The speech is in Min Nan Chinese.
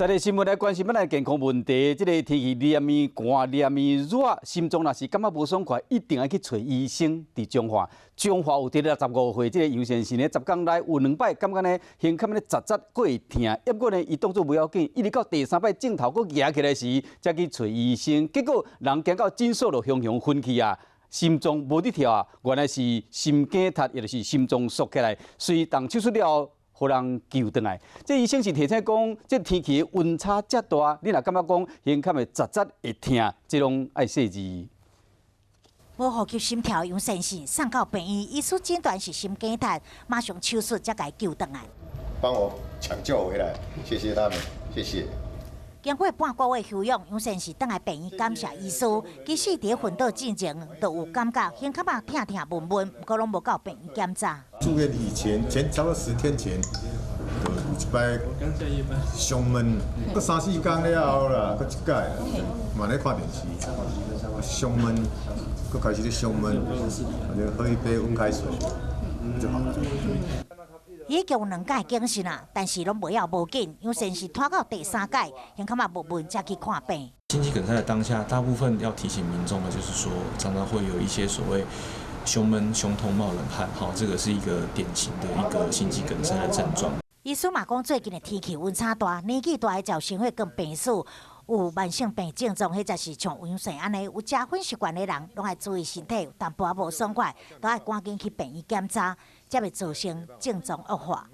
再來新聞來關心咱的健康問題，這个天氣連綿寒連綿熱，心臟若是感覺無爽快，一定愛去揣醫生。佇彰化，彰化有佇65歲這个楊先生呢，10工內有兩擺感覺呢，胸坎咧扎扎閣會疼，不過呢，伊當做無要緊，一直到第三擺症頭閣夯起來時，才去揣醫生，結果人行到診所就雄雄昏去啊！心臟無佇跳啊，原來是心梗塞，也就是心臟縮起來，隨動手術了後，予人救轉來。這醫生是提醒講，這天氣溫差遮大，你若感覺講胸坎會扎扎會疼，這攏愛細緻。無呼吸心跳，楊先生送到病院，醫師診斷是心梗塞，馬上手術才共救轉來。幫我搶救回來，謝謝他們，謝謝。經過半個月休養，楊先生轉來病院感謝醫師。其實佇昏倒進前就有感覺胸坎仔疼疼悶悶，毋過攏無到病院檢查。住院以前，前差不多10天前，有一擺胸悶，閣三四工了後啦，閣一擺，嘛咧看電視，胸悶，閣開始咧胸悶，就喝一杯溫開水就好了。已經有兩擺警訊啦，但是攏無要無緊，楊先生拖到第三擺，胸坎仔悶悶才去看病。心肌梗塞的當下，大部分要提醒民眾的，就是說常常會有一些所謂胸悶、胸痛、冒冷汗，好，這個是一個典型的一個心肌梗塞的症狀。醫師嘛講，最近的天氣溫差大，年紀大的就心血管病史，有慢性病症狀，或者是像楊先生按呢有食薰習慣的人，攏愛注意身體，有淡薄仔無爽快，都愛趕緊去病院檢查，才袂造成症狀惡化。